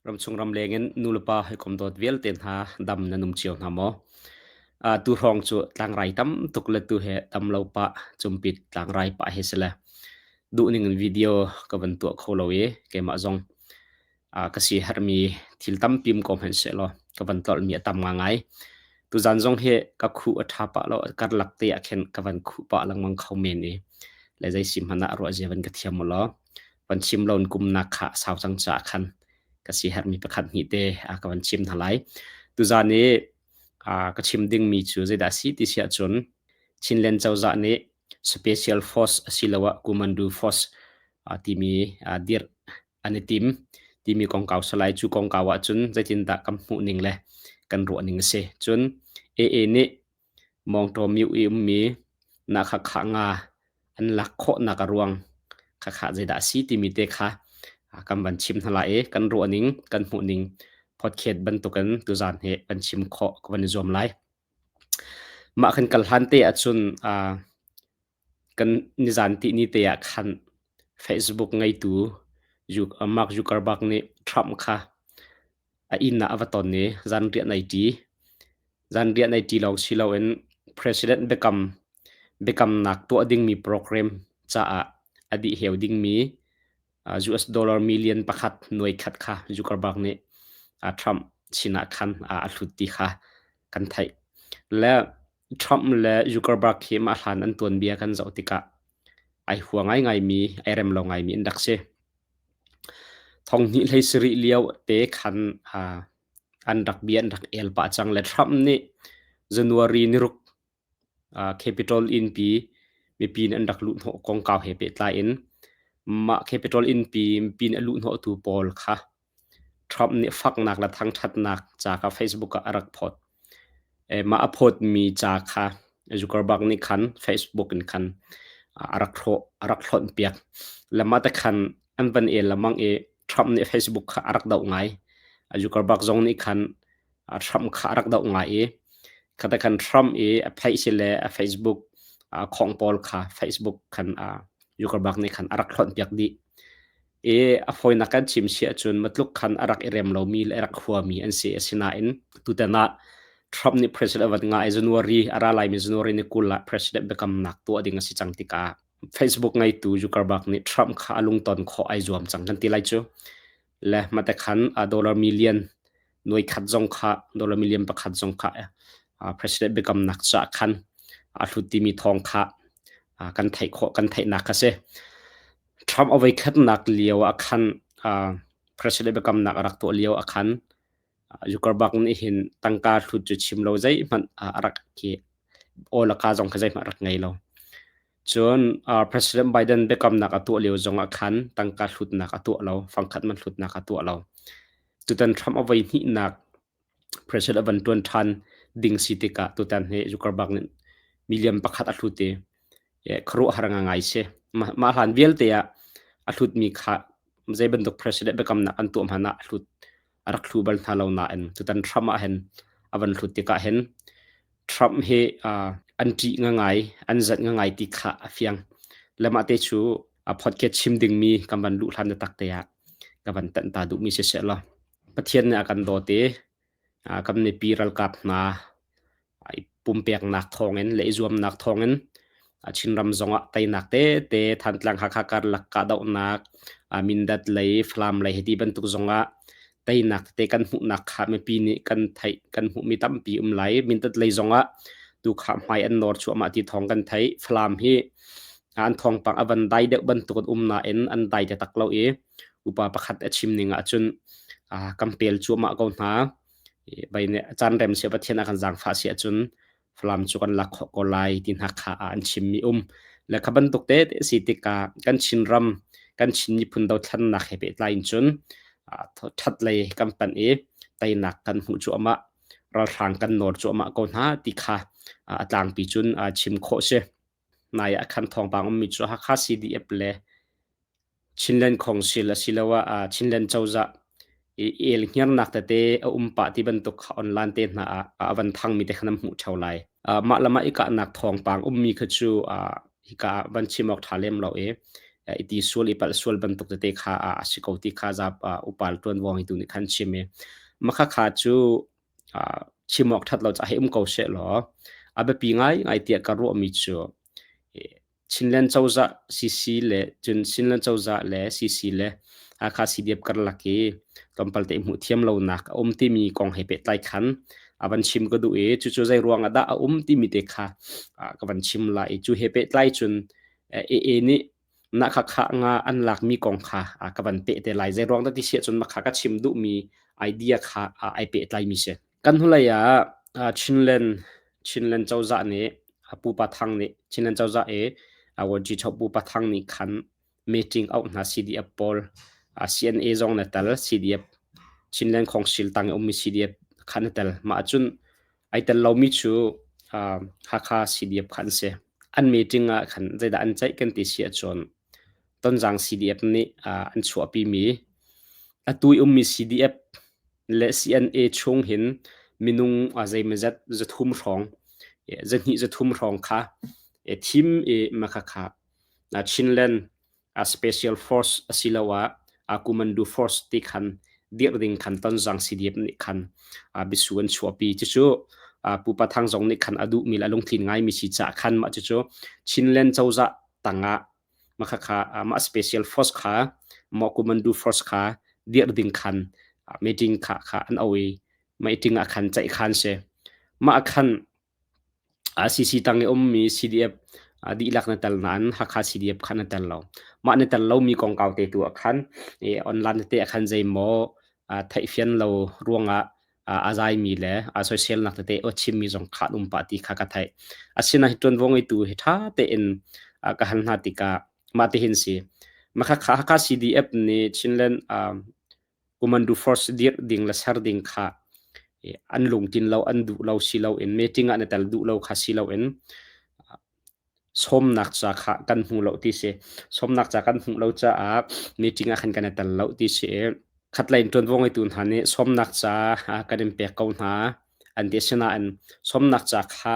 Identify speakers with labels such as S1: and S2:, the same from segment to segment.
S1: Ramchung ramleng in nulepa hawikom dawt vialte hna dam nan um cio hna maw? Tu hrawng cu tlangrai tam tuk le tu he tam lo pah cumpit tlangrai pah hi si le duhning in video ka van tuah kho lo i keimah zong ka si herhmi thil tampi um ko hmanh sehlaw ka van tlolhmi a tam ngangai. Tuzan zong hi ka khuh a ṭha pah lo karlak te ah khin ka van khuh pah lengmang kho men i le zei si hmanh ah ruah zia van ka thiam u law van chim lo in kumnak kha a sau cang caah khan ka si herhmi pakhat hnih te ka van chim hna lai. Tuzan i ka chim dingmi cu zeidah a si ti si ahcun Chinland cozah nih Special Force asiloah Commando Force timi dirh an i tim timi kongkau salai cu kongkau ahcun zeitindah kan hmuh ning le kan ruah ning a si. Cun AA nih Mawngtaw myu i ummi nakhakha nga an lak khawhnak a ruang khakha zeidah a si timi te kha kan van chim hna lai i kan ruah ning kan hmuh ning podcast bantukin tuzaan hi kan chim khawh ka van i zuam lai. Mah kan kal hlan te ahcun kan nizan tihni te ah khan Facebook ngeitu Mark Zuckerberg nih Trump kha a inn ah a va ton i zanriah an ei ṭi. Zanriah an ei ṭi lawng si loin President biakam biakamnak tuah dingmi program caah a dih heu dingmi US dollar million pakhat nuai khat kha Zuckerberg nih Trump sinah khan a hlut ti kha kan theih. Le Trump le Zuckerberg hi mah hlan an tuanbia kan zoh tikah ai hua ngaingaimi, ai rem lo ngaimi an rak si. Thonghnih hlei sarih lio te khan an rak bia an rak el pah cang le Trump nih January niruk Capitol innpi mipi nih an rak luhhnawh kongkau he pehtlai in mah Capitol innpi mipi nih a luhhnawhtu pawl kha Trump nih faknak le thangṭhatnak ca kha Facebook ah a rak phawt. Mah a phawtmi ca kha Zuckerberg nih khan Facebook in khan a rak hrawh, a rak hlonhpiak. Le mah te khan an van el lengmang i Trump nih Facebook kha a rak doh ngai. Zuckerberg zong nih khan Trump kha a rak doh ngai i khate khan Trump i a pheih si le a Facebook khong pawl kha Facebook khan Zuckerberg nih khan a rak hlonhpiak dih. I a fawinak kan chim si ahcun matluk khan a rak i rem lomi le a rak huami an si. Asinain tutan ah Trump nih president a van ngah i January a ra laimi January ni 20 ah president biakamnak tuah ding a si cang tikah Facebook ngeitu Zuckerberg nih Trump kha a lungton khawh ai zuam cang kan ti lai cu. Le mate khan dollar million nuai khat zong kha dollar million pakhat zong kha president biakamnak caah khan a hlut timi thawng kha kan theih khawh kan theihnak kha si. Trump a voikhatnak lio ah khan president biakamnak a rak tuah lio ah khan Zuckerberg nih hin tangka hlut cu chim lo zeihmanh a rak khi aw le ka zong kha zeihmanh a rak ngei lo. Cun President Biden biakamnak a tuah lio zong ah khan tangka hlutnak a tuah lo, fangkhat man hlutnak a tuah lo. Tutan Trump a voi hnihnak President a van ṭuan ṭhan ding si tikah tutan hi Zuckerberg nih million pakhat a hlut i khuaruahhar ngai si. Mah hlan vialte ah a hlutmi kha zei bantuk president biakamnak an tuah hmanh ah a hlut a rak hlu bal hna lo nain tutan Trump ah hin a van hlut tikah hin Trump hi an ṭih ngangai, an zat ngangai ti kha a fiang. Le mah te cu a podcast chim dingmi kan van luh hlan na tak te ah ka van tanh ta duhmi si seh law Pathian nih a kan dawt i kan mipi ralkap hna i pumpeknak thawngin le i zuamnak thawngin Chinram zongah teinak tete Thantlang Hakha karlak kahdohnak Mindat lei Falam lei hiti bantuk zongah teinak tete kan hmuhnak kha mipi nih kan theih kan hmuhmi tampi um lai. Mindat lei zongah tu kha hmai an nawr cuahmah ti thawng kan theih. Falam hi an thawngpang a van dai deuh bantuk an um nain an dai taktak lo i upa pakhat a chim ning ahcun kan pel cuahmah ko hna. Bai nih caan rem sia Pathian a kan zaangfah si ahcun Falam cu kan lak khawh ko lai ti hna kha an chimmi um. Le kha bantuk te te si tikah kan Chinram kan Chin miphun dothlannak he pehtlai in cun ṭhat lei kan panh i teinak kan hmuh cuahmah ralhrang kan nawr cuahmah ko hna ti kha a tlangpi cun chim khawh si. Nai ah khan thawngpang ummi cu Hakha CDF le Chinland Council asiloah Chinland cozah i elhngiarnak tete a um pah ti bantuk kha online te hna ah a van thangmi te kha nan hmuh ṭheo lai. Mah le mah i kahnak thawngpang ummi kha cu hika ah van chim awk ṭha lem lo i I ti sual i palh sual bantuk tete kha a si ko ti kha zap upa le ṭuanvo ngeitu nih khan chim i makha kha cu chim awk ṭhat lo caah hei um ko sehlaw a biapi ngaingai tiah ka ruahmi cu Chinland cozah CC le cun Chinland cozah le CC le Hakha CDF karlak i tlawmpal te hmuh thiam lonak a um timi kong he pehtlai khan a van chim ka duh i cucu zei ruang ah dah a um timi te kha ka van chim la i cu he pehtlai cun AA nih na kha kha nga an lakmi kong kha ka van peh te lai. Zei ruang dah ti siah cun makha ka chim duhmi idea kha ai pehtlaimi si. Kan hnulei ah Chinland Chinland cozah nih Pupa Thang nih Chinland cozah i Vuanci Pupa Thang nih khan meeting auh hna CDF pawl CNA zong na tel CDF Chinland Council tang i ummi CDF kha na tel. Mah ahcun ai tel lomi cu Hakha CDF kha an si. An meeting ah khan zeidah an ceih kan ti si ahcun Tonzang CDF nih an chuahpimi atu i ummi CDF le CNA chung hin minung zeimawzat 300 hrawng 200 300 hrawng kha thim i makhakha Chinland Special Force asiloah Commando Force ti khan dirh ding khan Tonzang CDF nih khan biasu an chuahpi. Cucu Pupa Thang zong nih khan a duhmi le a lungtlin ngaimi si caah khan mah cucu Chinland cozah tangah makhakha mah Special Force kha mah Commando Force kha dirh ding khan meeting kha kha an au i meeting ah khan ceih khan si. Mah khan CC tang i ummi CDF dihlak na tel nain Hakha CDF kha na tel lo. Mah na tel lomi kongkau te tu ah khan online tete ah khan zeimaw theihfian lo ruangah a zaimi le a soiselnak tete aw chimmi zong kha an um pah ti kha ka theih. Asinain hi ṭuanvo ngeitu hi ṭha tein ka hal hna tikah mah tihin si. Makhakha Hakha CDF nih Chinland Commando Force dirh ding le ser ding kha an lungtlin lo, an duh lo si loin meeting ah na tel duh lo kha si loin sawmnak ca kha kan hmu lo ti si. Sawmnak ca kan hmuh lo caah meeting ah khan kan i tel lo ti si. Khatlei in ṭuanvo ngeitu hna nih sawmnak ca kan in pek ko hna an ti. Asinain sawmnak ca kha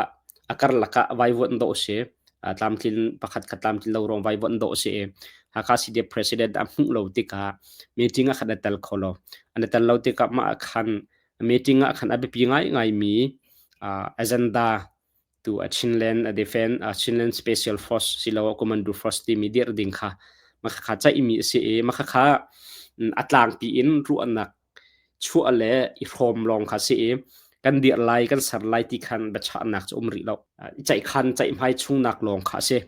S1: a karlak ah vaivuanh dawh a si. Tlamtlin pakhat kha tlamtlin lo ruang vaivuanh dawh a si i Hakha CDF president a hmuh lo tikah meeting ah khan a tel kho lo. An i tel lo tikah mah ah khan meeting ah khan a biapi ngaingaimi agenda tu a Chinland a defend a Chinland Special Force siloah Commando Force timi dirh ding kha makhakha ceihmi a si i makhakha a tlangpi in ruahnak chuah le i hrawm lawng kha si i kan dirh lai kan ser lai ti khan biachahnak cu um rih lo. I ceihkhan ceihmai chungnak lawng kha a si.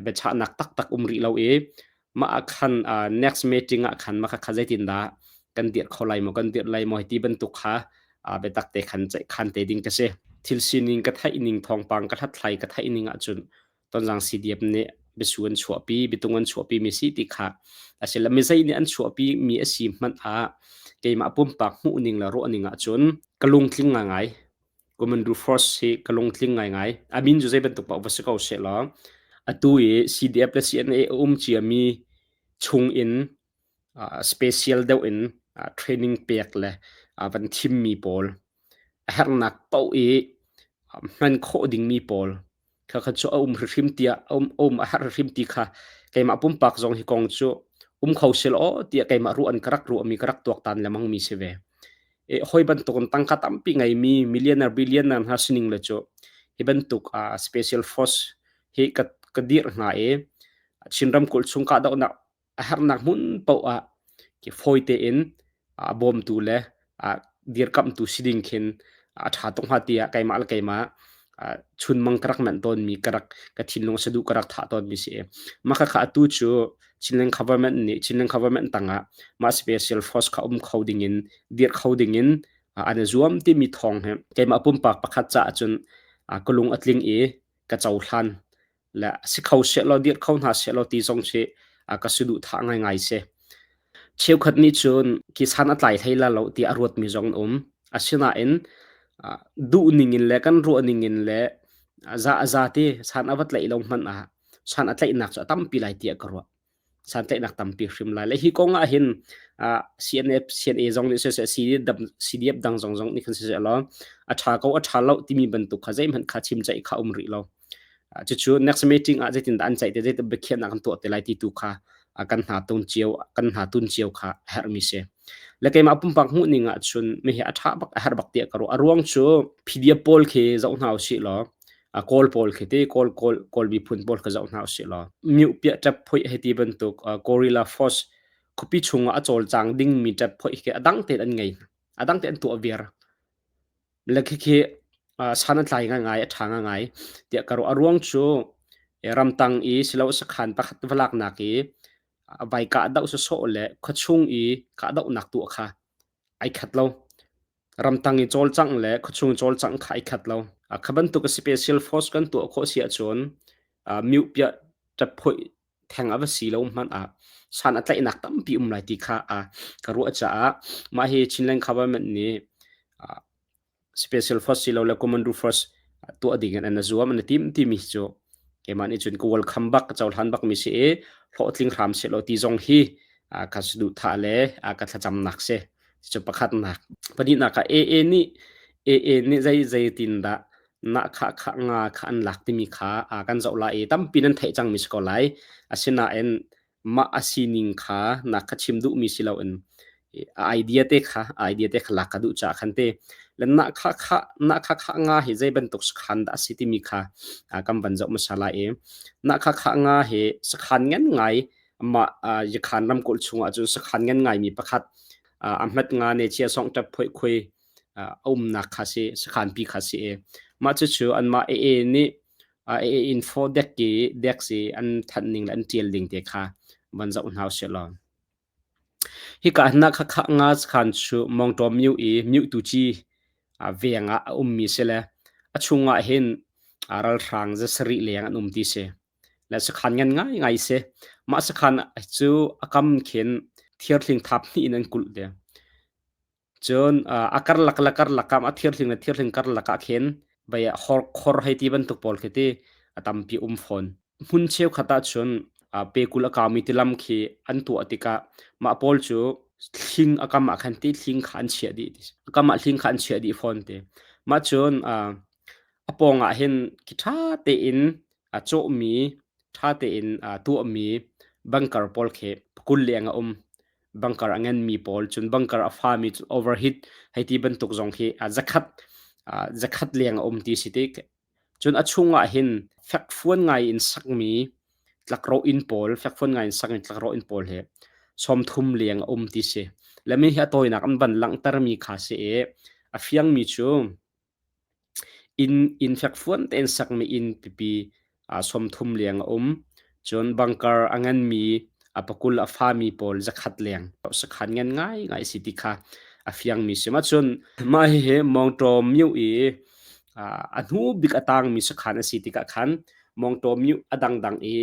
S1: Biachahnak taktak um rih lo i mah ah khan next meeting ah khan mah kha zeitindah kan dirh kho lai maw kan dirh lai maw ti bantuk kha biatak te khan ceihkhan te ding ka si. Thil sining ka theih ning thawngpang ka hlathlai ka theih ning ahcun Tonzang CDF nih biasu an chuahpi, bitung an chuahpi mi si ti kha a si le mizei nih an chuahpi mi a si hmanh ah keimah pumpak hmuh ning le ruah ning ahcun ka lungtling ngaingai. Commando Force hi ka lungtling ngaingai. A min cu zei bantuk paoh va si ko sehlaw atu i CDF le CNA a um ciami chung in special deuh in training pek le van thimmi pawl a herhnak paoh i hman khawh dingmi pawl Khakha cu a um hrimhrim tiah a um, a um a herh hrimhrim ti kha keimah pumpak zong hi kong cu um kho sel aw tiah keimah ruah an ka rak ruahmi ka rak tuaktan lengmang mi si ve. E, hoi bantuk in tangka tampi ngeimi millionaire billionaire hna sining le cu hi bantuk uh, special force hi ka ka dir hna i Chin ramkulh chung kahdohnak a herhnak hmun paoh ah fawi tein a bawmtu le dirkamhtu si ding khin a ṭha tuk hnga tiah keimah le keimah chunmang ka rak manh tawnmi ka rak ka thinlung saduh ka rak thah tawnmi si. Mah khakha atu cu Chinland government nih Chinland government tangah mah special force kha um kho dingin dirh kho dingin an i zuam timi thawng hi keimah pumpak pakhat caah cun ka lung a tling i ka cohlan le si kho sehlaw dirh kho hna sehlaw ti zong khi ka saduhthah ngaingai si. Cheukhat nih cun khi san a tlai hlei la lo tiah a ruatmi zong an um. Asinain duh ning in le kan ruah ning in le za a za ti san a va tlaih lo hmanh ah san a tlaihnak cu a tampi lai tiah ka ruah. Santlaihnak tampi hrim lai. Le hi kong ah hin CNF, CNA zong nih siseh, CDF dang zong zong nih khan siseh law a ṭha ko a ṭha lo timi bantuk kha zeihmanh kha chim ceih kha um rih lo. Cucu next meeting ah zeitindah an ceih te, zeitin biakhiahnak an tuah te lai ti tu kha kan hna tun cio kan hna tun cio kha a herhmi si. Le keimah pumpak hmuh ning ahcun mi hi a ṭha bak a herh bak tiah ka ruah. A ruang cu PDF pawl khi zoh hna usih law Kawl pawl khi ti Kawl Kawl Kawl miphun pawl kha zoh hna usih law miohpiah ṭep phoih hei ti bantuk Gorilla Force khuapi chungah a cawlcang dingmi ṭep phoih khi a dang tein an ngei. A dang tein an tuah viar. Le khikhi san a tlai ngaingai, a ṭha ngaingai tiah ka ruah. A ruang cu ramtang i silo sakhan pakhat va laknak i vai kahdoh sawsawh le khuachung i kahdohnak tuah kha ai khat lo. Ramtang i cawlcangh le khuachung cawlcangh kha ai khat lo. Kha bantuk special force kan tuah khawh si ahcun miohpiah ṭapphoih theng a va si lo hmanh ah san a tlaihnak tampi um lai ti kha ka ruah caah mah hi Chinland government nih special force silole commando force tuah ding in an zuam an i tim timi cu keimah nih cun ka welcome bak ka cohlan bak mi si i hlawhtling hram sehlaw ti zong hi ka saduhthah le ka thlacamnak si. Cu pakhatnak. Pahnihnak ah AA nih AA nih zei zeitin dah nah kha kha nga kha an lak timi kha kan zoh lai i tampi nan theih cangmi si ko lai. Asinain mah a sining kha na kha chim duhmi si loin a idea te kha idea te kha lak ka duh caah khan te le nah kha kha nah kha kha nga hi zei bantuk sakhan dah a si timi kha kan van zoh hmasa lai i nah kha kha nga hi sakhan ngan ngai mah Yakhan ramkulh chungah cun sakhan ngan ngaimi pakhat a hmat nga ne chia song tap phoi khui a umnak kha si sakhan pi kha si e mah cucu anmah AA nih AA info dek ki dek si an thanh ning le an tial ding te kha van zoh hna usih law hika na kha kha nga sakhan chu Mongtaw myu i myu tu chi veng ah a ummi si le a chungah hin ralhrang za sarih leng an um ti si Le sakhan ngan ngaingai si. Mah sakhan cu a kam khin thirhling thap hnih in an kulh te. Cun a karlak le karlak ah a thirhling le thirhling karlak ah khin vei ah hor khor hei ti bantuk pawl khi ti a tampi um fawn. Hmun cheukhat ahcun pekul a kaumi tilam khi an tuah tikah mah pawl cu thling a kam ah khan ti thling kha an chiah dih. A kam ah thling kha an chiah dih fawn ti. Mah cun a pawng ah hin khi ṭha tein a cawhmi ṭha tein tuahmi bunker pawl khi 20 leng a um. Bunker a nganmi pawl cun bunker a fami cu overheat hei ti bantuk zong khi zakhat zakhat leng a um ti si tik. Cun a chungah hin fekfuan ngai in sakmi tlakrawh inn pawl fekfuan ngai in sakmi tlakrawh inn pawl hi 30 leng a um ti si. Le mi hi a tawinak an van langhtermi kha si i a fiangmi cu Inn fekfuan tein sakmi inn pipi 30 leng a um. Cun bunker a nganmi a pakul a fami pawl zakhat leng sakhan ngan ngaingai a si ti kha a fiangmi si. Mah cun mah hihi Mawngtaw myo i a hnu bik a tangmi sakhan a si tikah khan Mawngtaw myo a dangdang i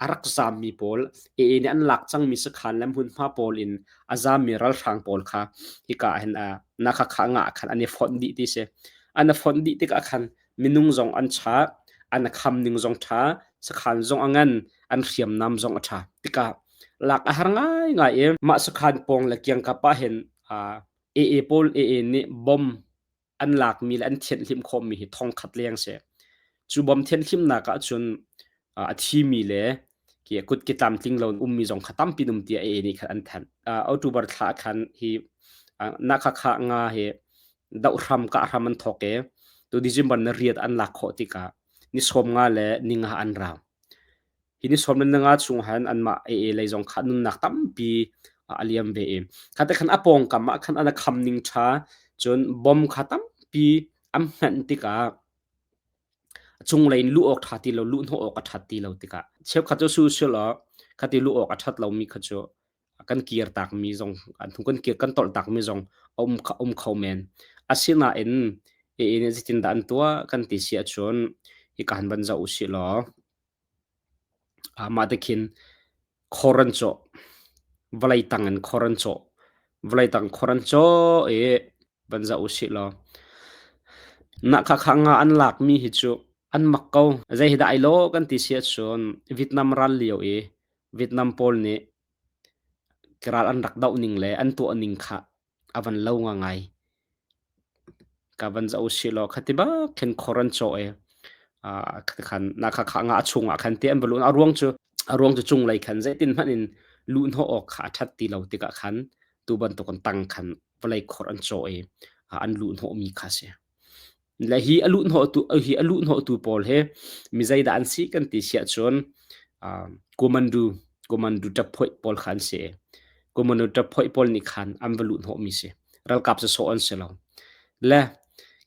S1: a rak zammi pawl AA nih an lak cangmi sakhan le hmunhma pawl in a zammi ralhrang pawl kha hika ah hin na kha kha nga ah khan an i fonh dih ti si. An i fonh dih tikah khan minung zong an ṭha, an kham ning zong ṭha, sakhan zong a ngan, an hriamnam zong a ṭha. Tikah lak a har ngaingai i mah sakhan pawng le kiangkap ah hin AA pawl AA nih bom an lakmi le an thianhhlimh khawhmi hi thongkhat leng si. Cu bom thianhhlimhnak ahcun a thimi le kut ke tlamtling lo ummi zong kha tampi um tiah AA nih khan an thanh. October thla khan hi na kha kha nga hi doh hram kah hram an thawk i tu December na riat an lak khawh tikah ni 15 le ni nga an rau. Hi ni 15 chung han anmah AA lei zong kha nunnak tampi a liam ve i kha te khan a pawngkam ah khan an kham ning ṭha cun bom kha tampi an hmanh tikah a cunglei in luh awk ṭha ti lo luh hnawh awk a ṭhat ti lo tikah cheukhat cu su law khati luh awk a ṭhat lomi kha cu kan kir takmi zong kan kir kan tolh takmi zong a um um kho men. Asinain AA nih zeitindah an tuah kan ti si ahcun hika han van zoh usih law mah te khin khor an cawh. Vawlei tang in khor an cawh. Vawlei tang khor an cawh i van zoh usih law nah khakha nga an lakmi hi cu an mak ko. Zei hi dah ai lawh kan ti si ahcun Vietnam ral lio i Vietnam pawl nih ral an rak doh ning le an tuah ning kha a van lo ngai. Ka van zoh usih law khati bak khin khor an cawh i khan na kha kha nga a chungah khan ti an va luh. A ruang cu a ruang cu cunglei khan zeitin hmanh in Luhhnawh awk kha a ṭhat ti lo tikah khan tu bantuk in tang khan vawlei khor an cawh i an luhhnawhmi kha a si. Le hi a luhhnawhtu hi a luhhnawhtu pawl hi mi zeidah an si kan ti siah cun Kumandu Kumandu ṭaphoih pawl kha an si. Kumandu ṭaphoih pawl nih khan an va luhhnawhmi si. Ralkap sawsawh an si lo. Le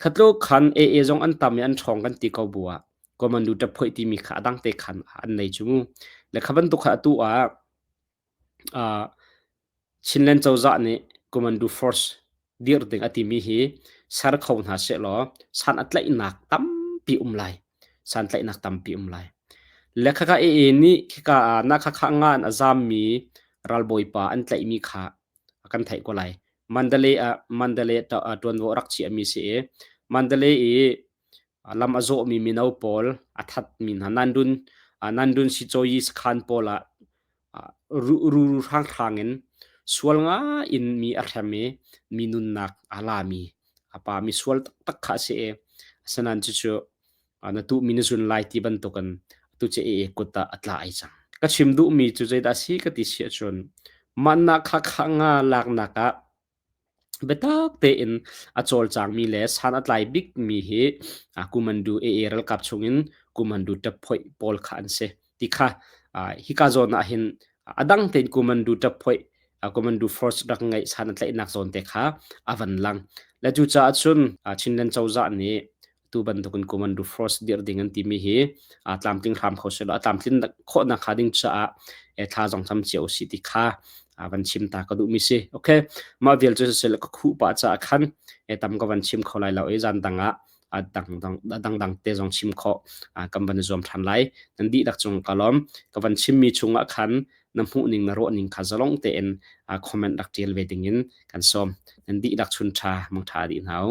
S1: khatluk khan AA zong an tam i an ṭhawng kan ti ko bu ah Kumandu ṭaphoih timi kha a dang te khan an nei cu mu. Le kha bantuk kha atu ah Chinland cozah nih Kumandu Force dirh ding a timi hi ser kho hna sehlaw san a tlaihnak tampi um lai. San tlaihnak tampi um lai. Le khakha AA nih khika ah na khakha ngan a zammi ralbawipa an tlaihmi kha kan theih ko lai. Mandalay ah Mandalay ṭuanvo rak chiahmi si i Mandalay i lam a zawhmi mino pawl a thatmi hna Nandun Nandun Sicawi sakhan pawl ah ruru hranghrang in sual ngai in mi a hrem i mi nunnak a lami a pa mi sual taktak kha a si i asinain cucu na tuhmi na zun lai ti bantukin atu cu ee kut ah a tla ai cang. Ka chim duhmi cu zeidah a si ka ti si ahcun mah nak kha kha nga laknak ah Biatak tein a cawlcangmi le san a tlai bikmi hi Kumandu AA ralkap chungin Kumandu ṭapphoih pawl kha an si ti kha hika zawn ah hin a dang tein Kumandu ṭapphoih Kumandu force rak ngeih san a tlaihnak zawn te kha a van lang. Le cucaah cun Chinland cozah nih tu bantukin Commando Force dirh ding an timi hi tlamtling hram kho selaw a tlamtlin khawhnak hnga ding caah thla zong cam cio usih ti kha van chim ta ka duhmi si. Okay, mah vial cu siseh ka khuh pah caah khan tam ka van chim kho lai lo i zan dang ah dang dang te zong chim khawh kan van i zuam ṭhan lai. Nan dihlak cung ka lawm. Ka van chimmi chungah khan na hmuh ning na ruah ning kha zalong tein comment rak ṭial ve dingin kan sawm. Nan dihlak chun ṭha mangṭha dih hna u.